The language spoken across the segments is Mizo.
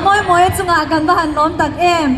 Mawimawia chungah kan va han lawm tak em.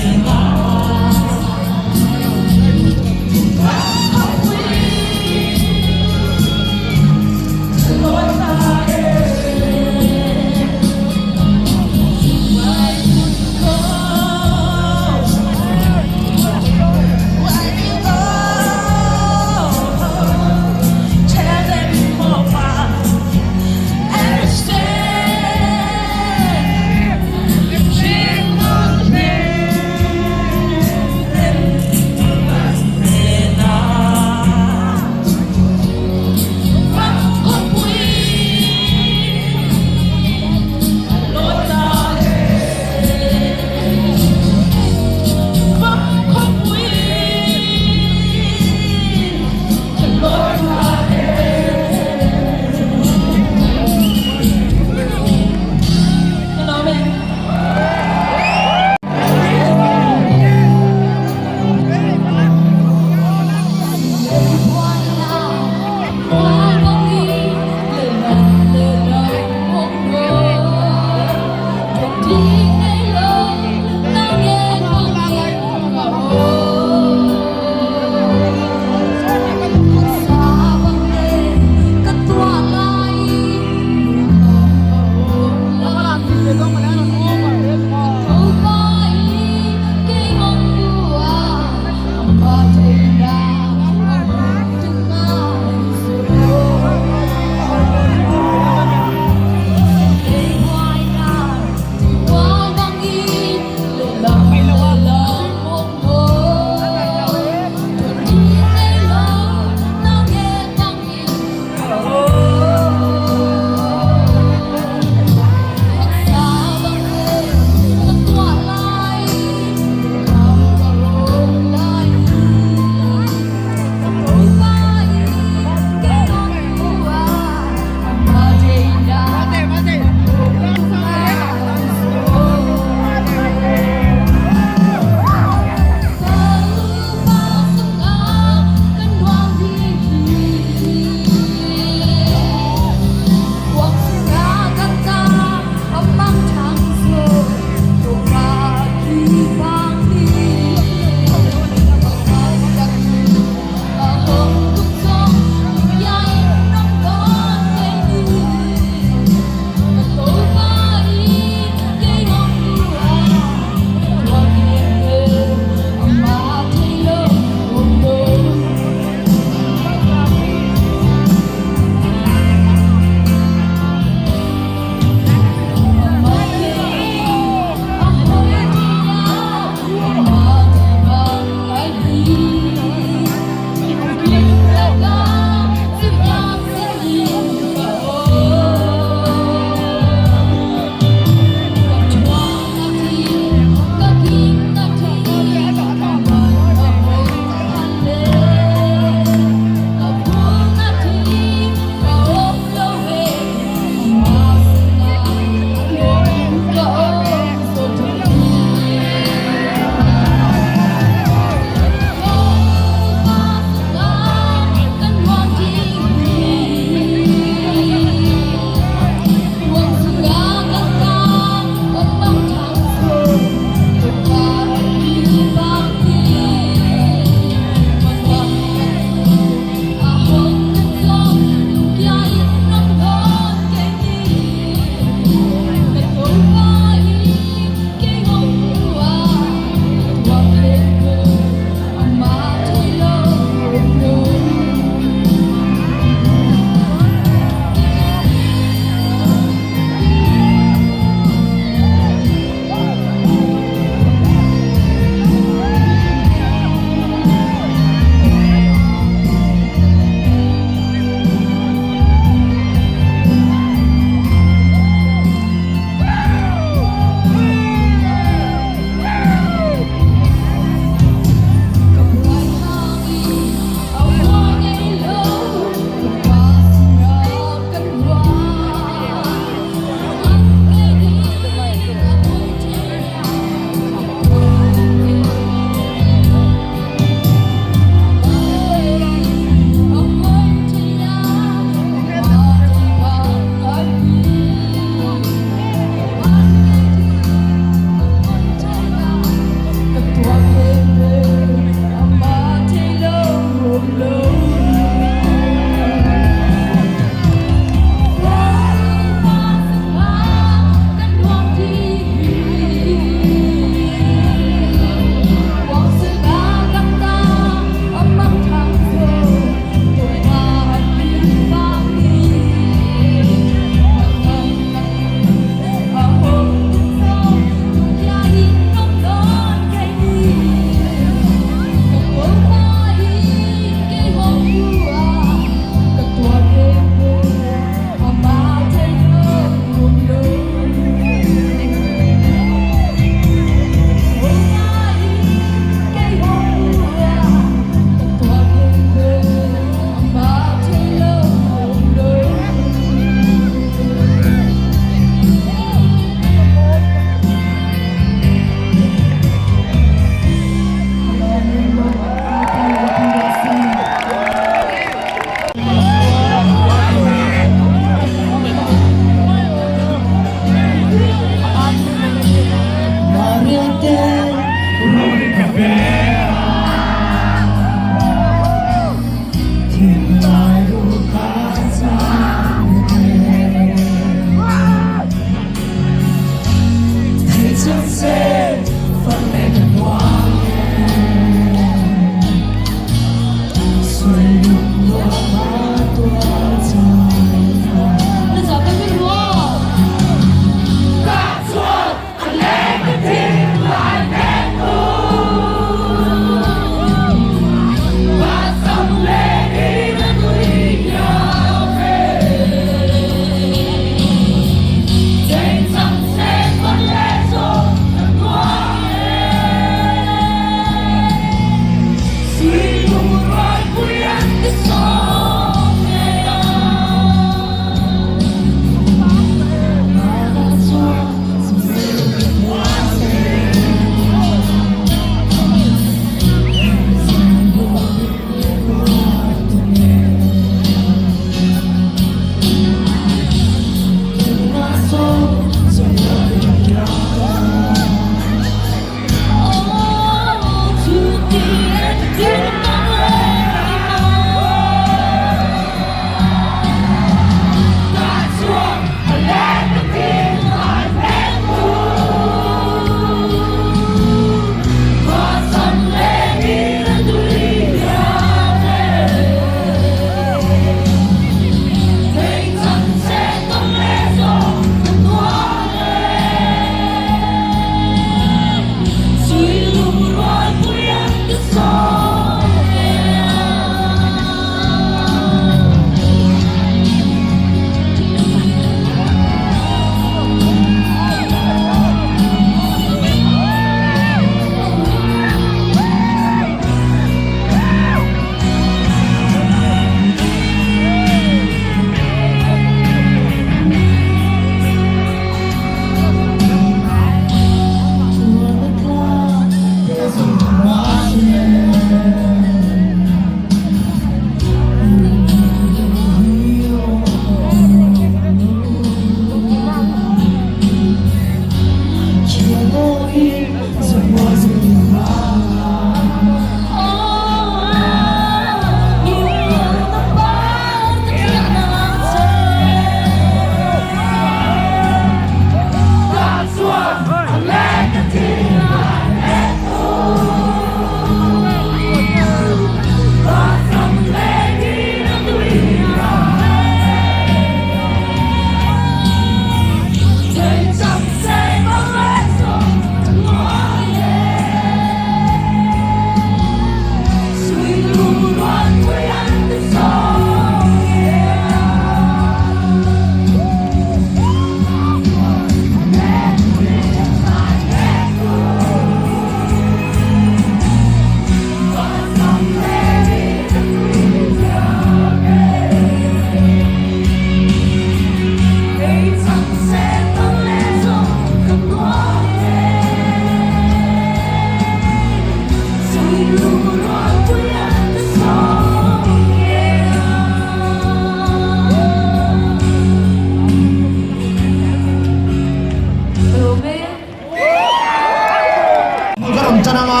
Ka rawn chan anga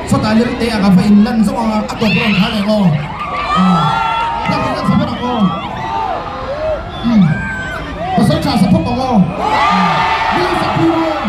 sawtah lirte ang a va in lan zawk anga a tawp rawn khan eng aw. Tlak in kan sa phawt ang aw. Pasal tha sa phawt ang aw. Mi sa phu aw.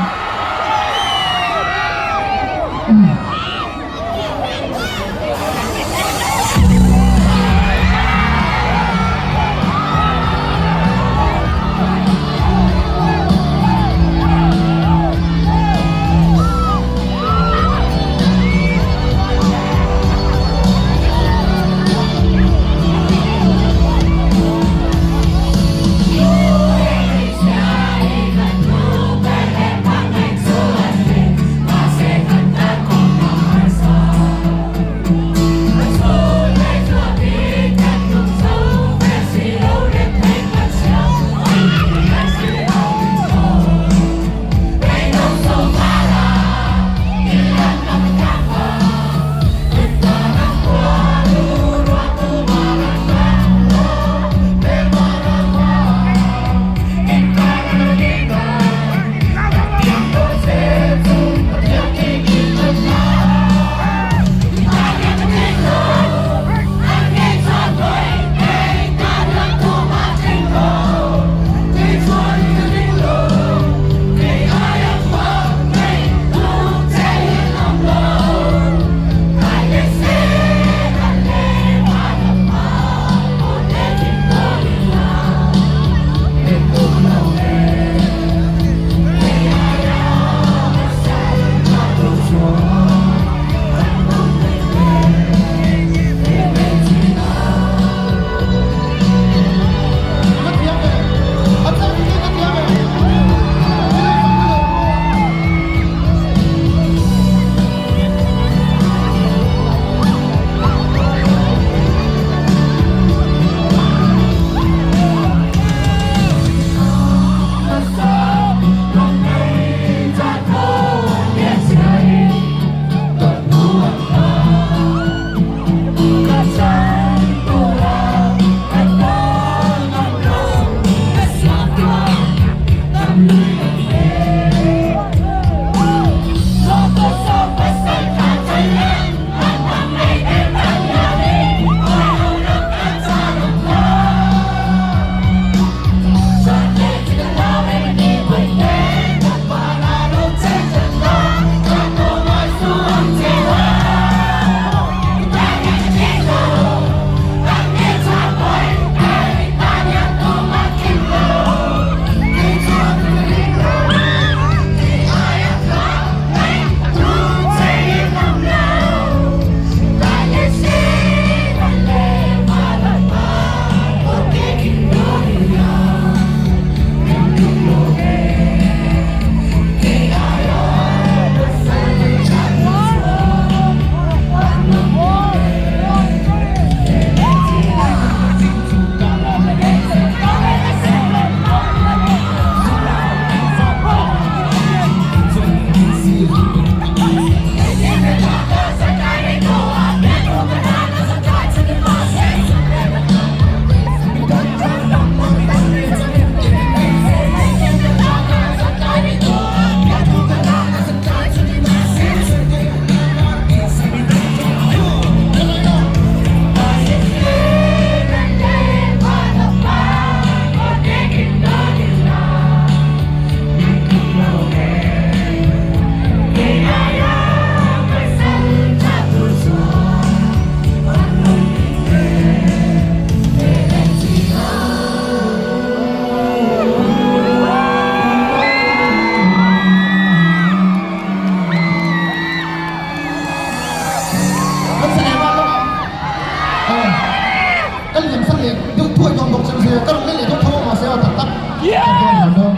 se ka rawn lei leh dawn tho a mahse aw tak tak ka dawn har dawn.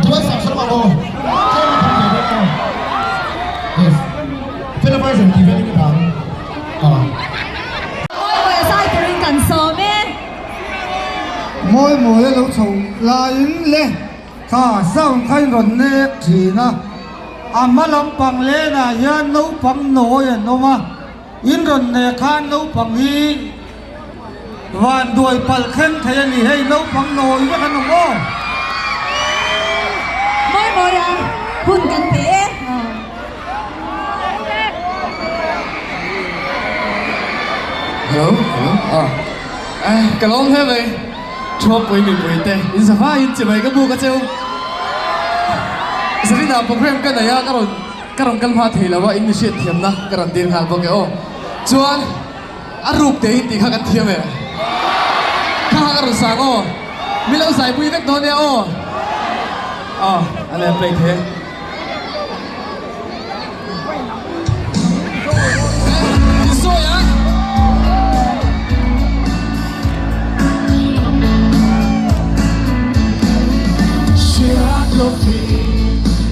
Duai sak sawn ang aw. Tlem a tham ve dawn aw. Yes. Fela version tih velin ka dah ang. Aw. Mawi mawi a zai turin kan sawm e. Mawi mawi a lo chho laiin le kha sound kha in rawn nek thin a, a hma lampang lenah hian naupang nawi an awm a, in rawn nek khan naupang hi Van duai palh thleng thei a ni hei naupang nawi vek an awm aw. Mawi mawi a hun kan pe e. Hello hello ah eh ka lawm hle mai Thuampui mipui te in za hma in chibai ka buk a cheu Zarina program ka nei a ka rawn ka rawn kal hma thei lo a in mi hriat thiamna ka rawn dil nghal bawk e aw chuan A ruk te in tih kha kan thiam e. Kha kha ka rawn sang aw. Mi lo zaipui vek dawn nia aw. Aw, a lem play the. Insawi a. Hriat lo hi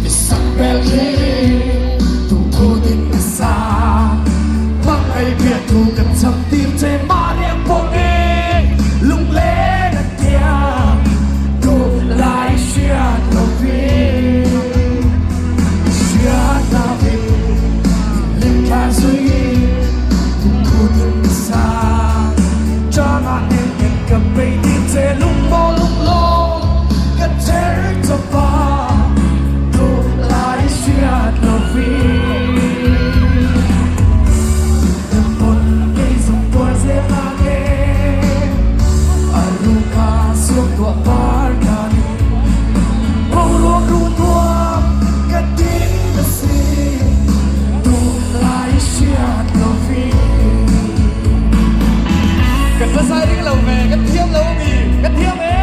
i sak bel khi tu thu ding na sa. Hmangaih biak thu kan cham tir che mah riang pawhin lunglen a tiang duhlai hriat lovin hriat lovin inhlimthla zui kumkhua ding nasa changah nen nghet ka bei tir che lungmaw lunglawm ka cher chawp a duhlai hriat lovin. Kan va zai ring lo ve, kan thiam lo ami, kan thiam e.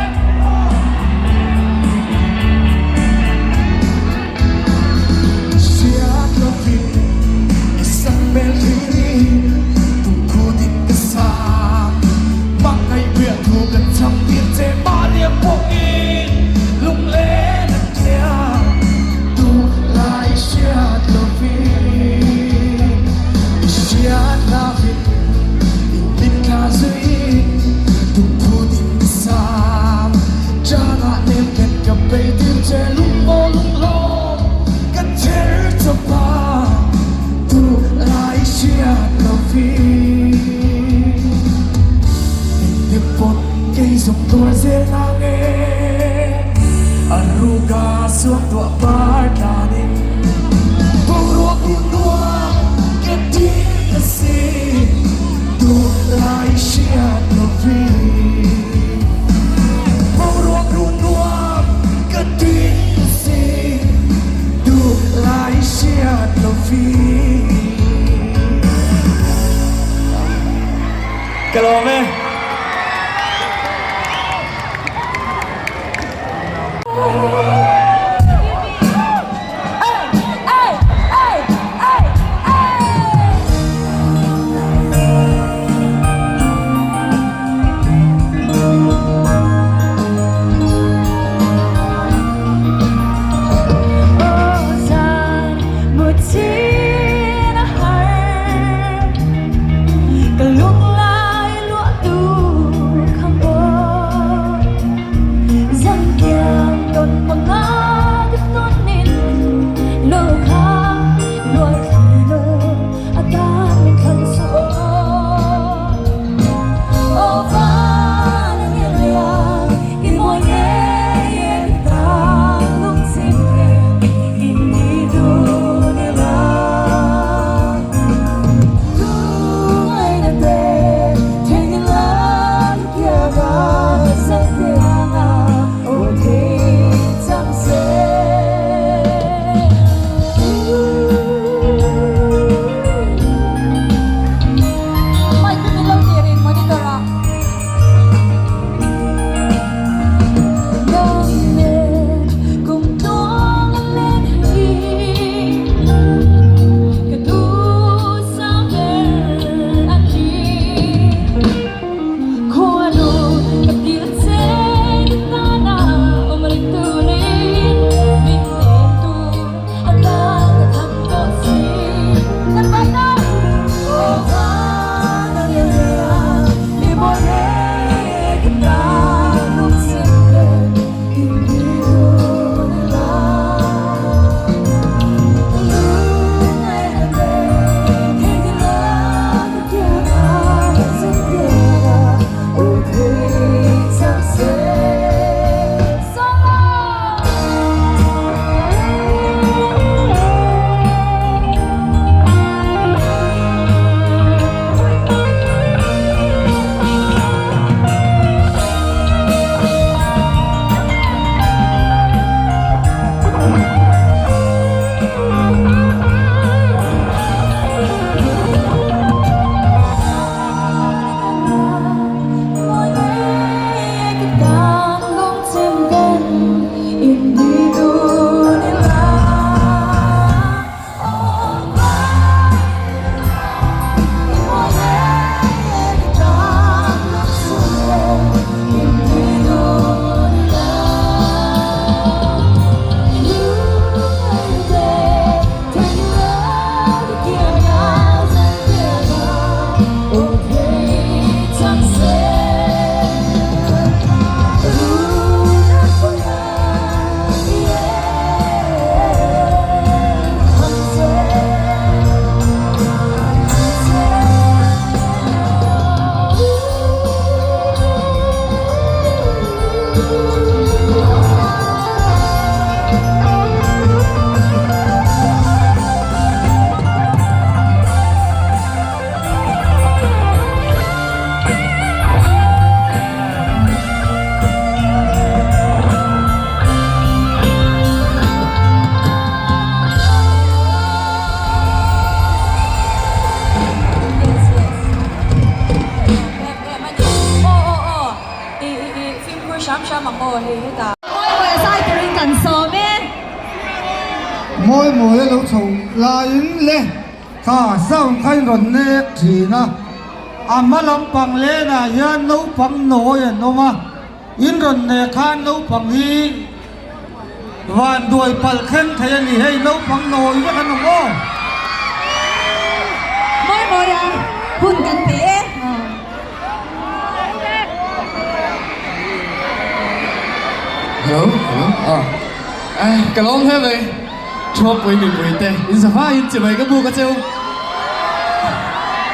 Ka lawm e. hei hetah. Mawi mawi a zai turin kan sawm e. Mawi mawi a lo chho laiin le kha sound kha in rawn nek thin a, a hma lampang lenah hian naupang nawi an awm a, in rawn nek khan naupang hi van duai palh thleng thei a ni hei naupang nawi vek an awm aw. Mawi mawi a hun kan pe e. Hello hello ah eh ka lawm hle mai Thuampui mipui te in za hma in chibai ka buk a cheu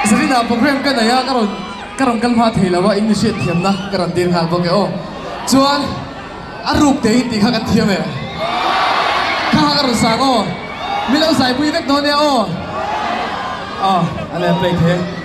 Zarina program ka nei a ka rawn ka rawn kal hma thei lo a in mi hriat thiamna ka rawn dil nghal bawk e aw chuan a ruk te in tih kha kan thiam e kha kha ka rawn sang aw min lo zaipui vek dawn nia aw ah a lem play thei e.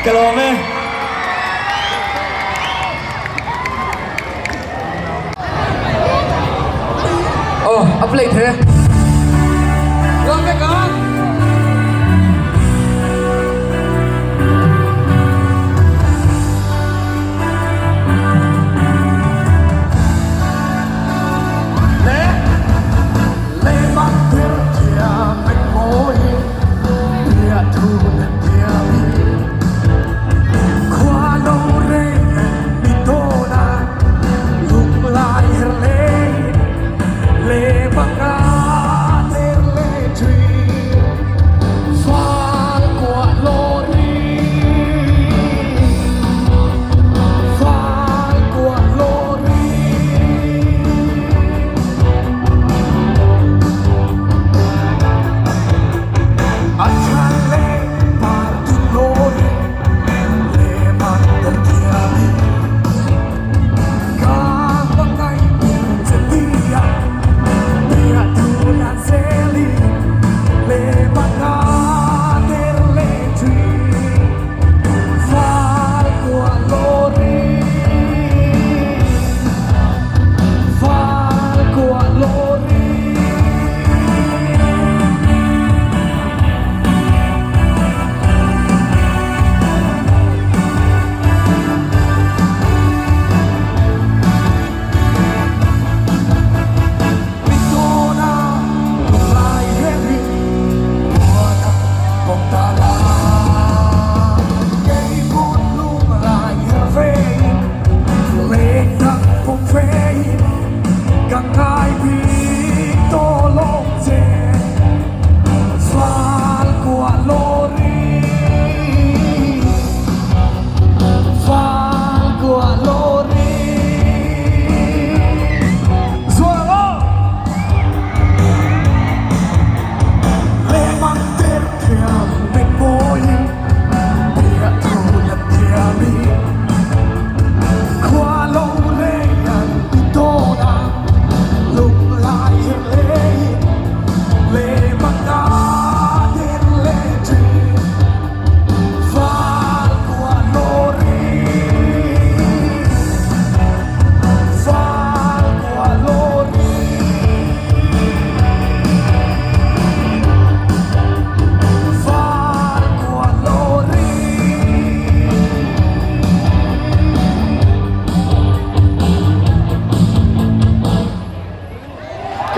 Ka lawm e. Oh, a play the. Lawm vek a.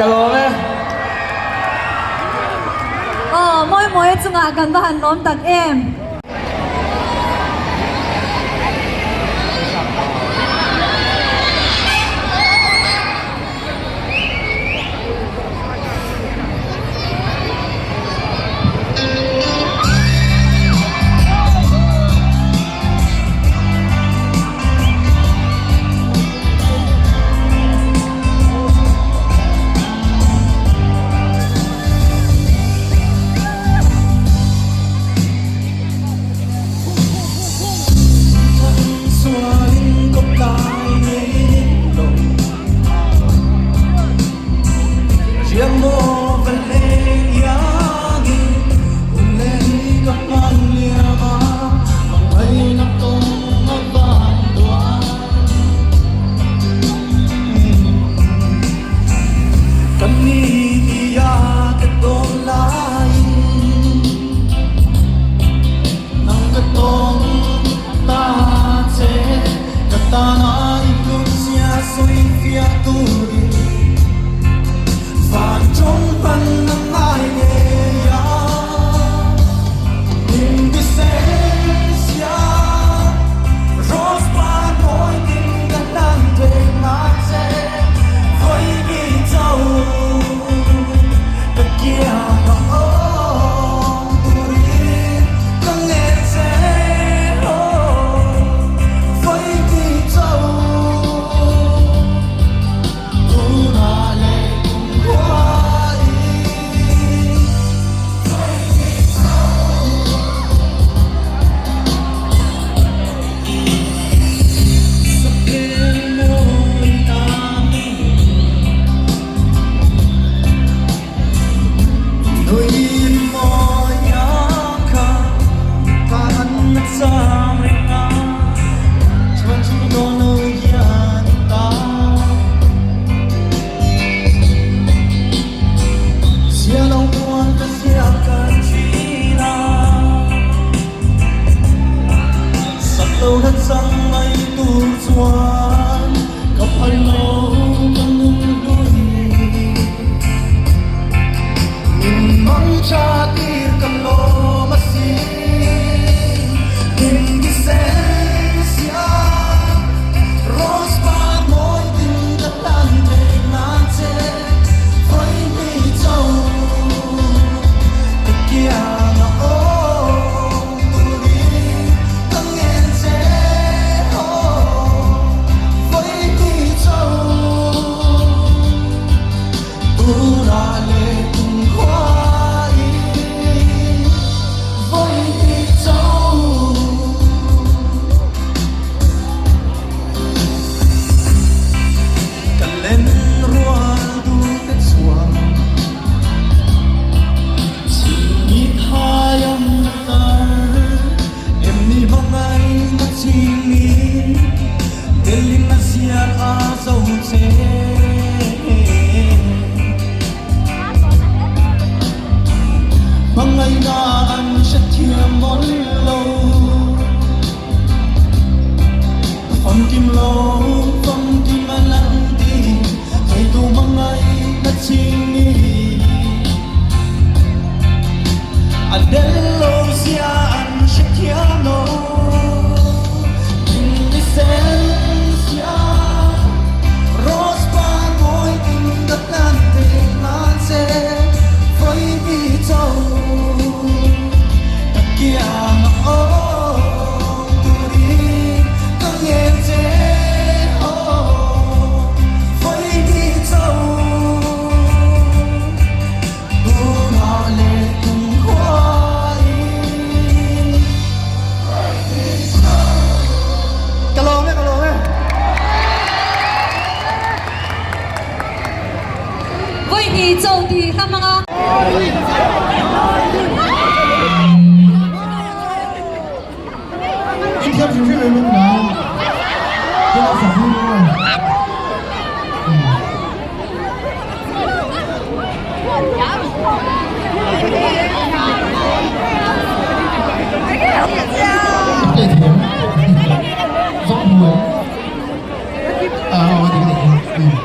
Ka lawm e. Aw, mawi mawi chungah kan va han lawm tak em. Vawi hnih cho tih hla hmang a. In thiam hrim hrim em em ngai. Kan a sak hrim em. Play thiam. Zong buai. À, dik dik.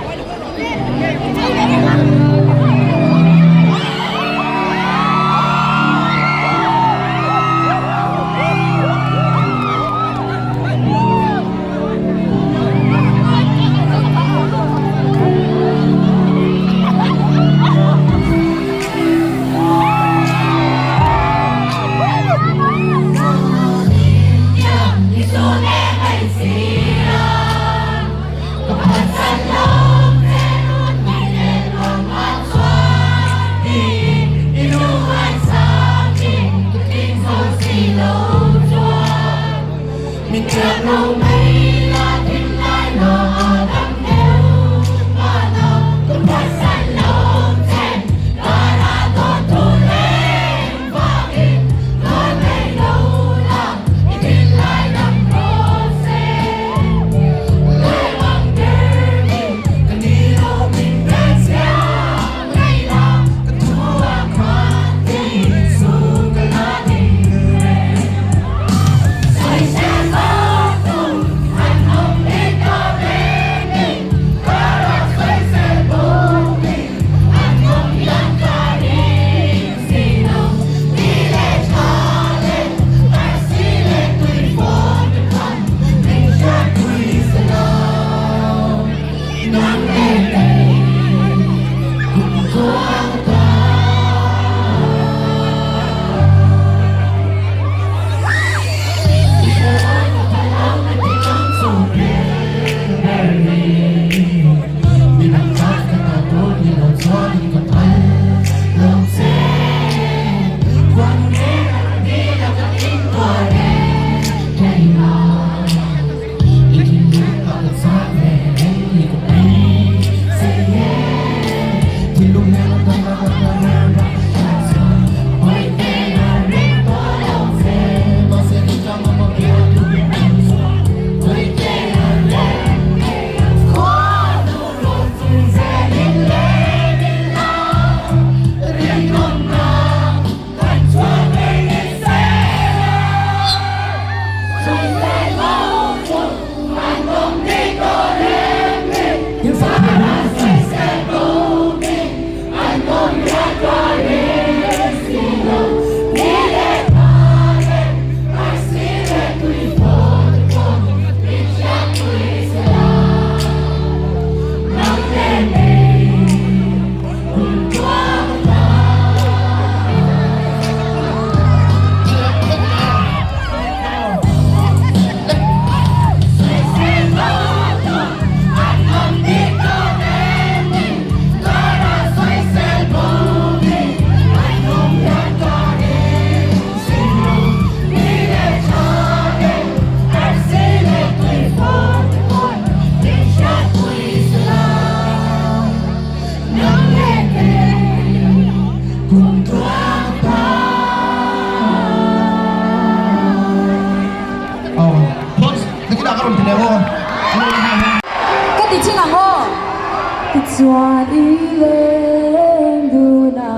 Tichuan i leng dun a.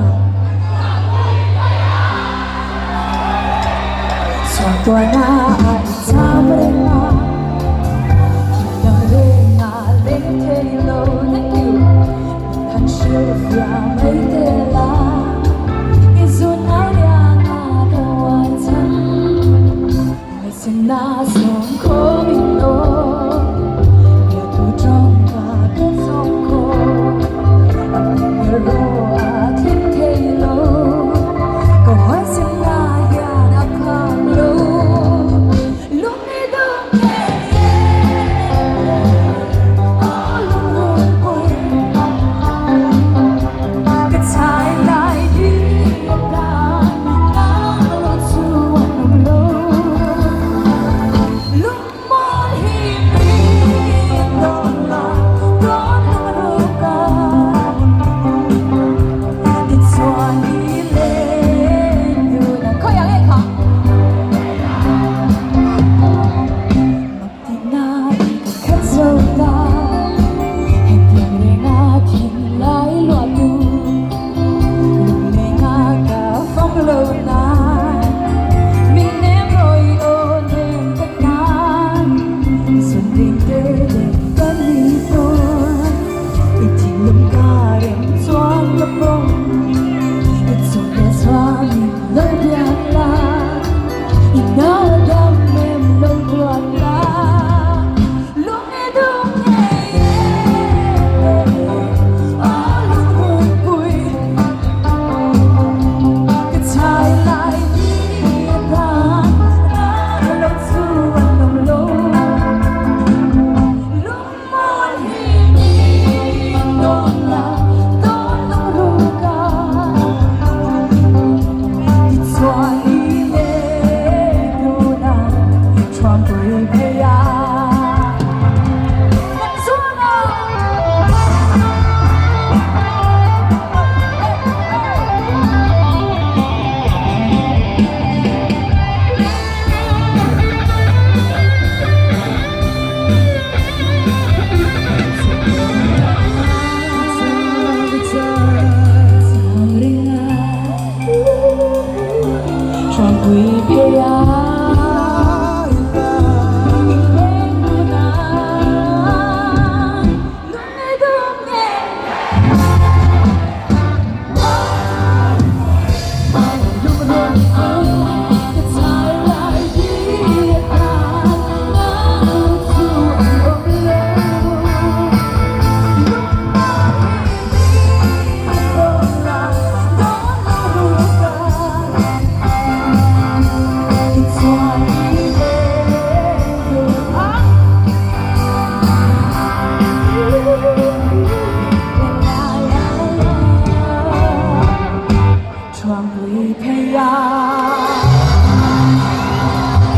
Suangtuahna a i cham reng a. Thildang reng a leng thei lo. Thank you. Min han hrilh fiah mai te la. I zun ngai lian a ka uai chhan. Ngaihsina sawm khawm in aw, biatu tawngka ka zawng khawm. A hming erawh a thleng thei lo, ka huaisina hian a phak lo. Lung i dum ngei e, aw lungrunpui. Ka chhai lai hi a tan, nang lo chu an awm lo. Lungmawl hi min dawn la, dawn lung ruk a. Tichuan i leng dun a, khawiah nge kha? Mak tihna in ka khat zo ta, hetiang renga thinlai luahtu lunglenga ka fam lo nan. Min nem rawh i aw nem ka tan, zun ding te leh ka ni tawn. I thinlung ka rem chuan ka pawm, i chhungte chuan min lo biak la. I nau a dam em lo duat la, lung i dum ngei e, aw lungrunpui. Ka chhai lai ni a tan, nang lo chu an awm lo. Lungmawl hi min dawn la, dawn lungruk a. Tichuan i leng dun a, thuampui phei a. Kan zuang a.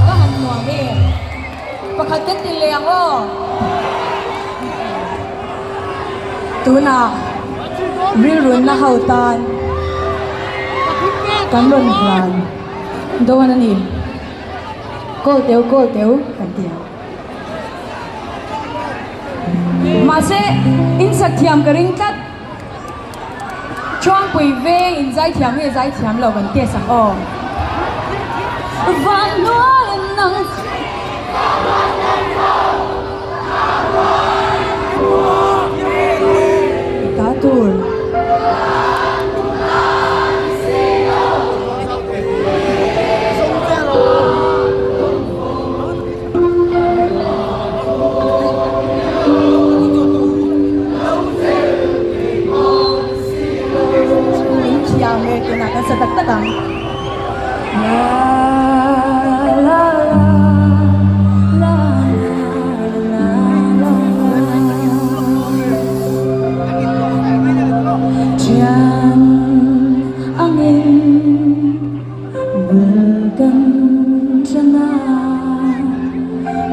Ka han nuam e, pakhat kan ti leh ang aw. Tunah rilrunna ho tan kan rawn hlan dawn a ni. Kawl teu kawl teu kan ti ang. Mahse, insak thiam ka ring tlat. Chuangpui veng in zaithiam nge zaithiam lo kan test ang aw. Van hnuaiin nang Ta tur. Thiam e tunah kan sa tak tak ang. La la la la la la Thian angin bul kan tan a,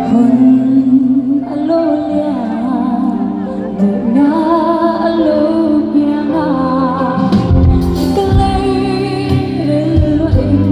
hun a lo lian, duhna a lo piang a, ka lei rilruin.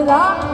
la.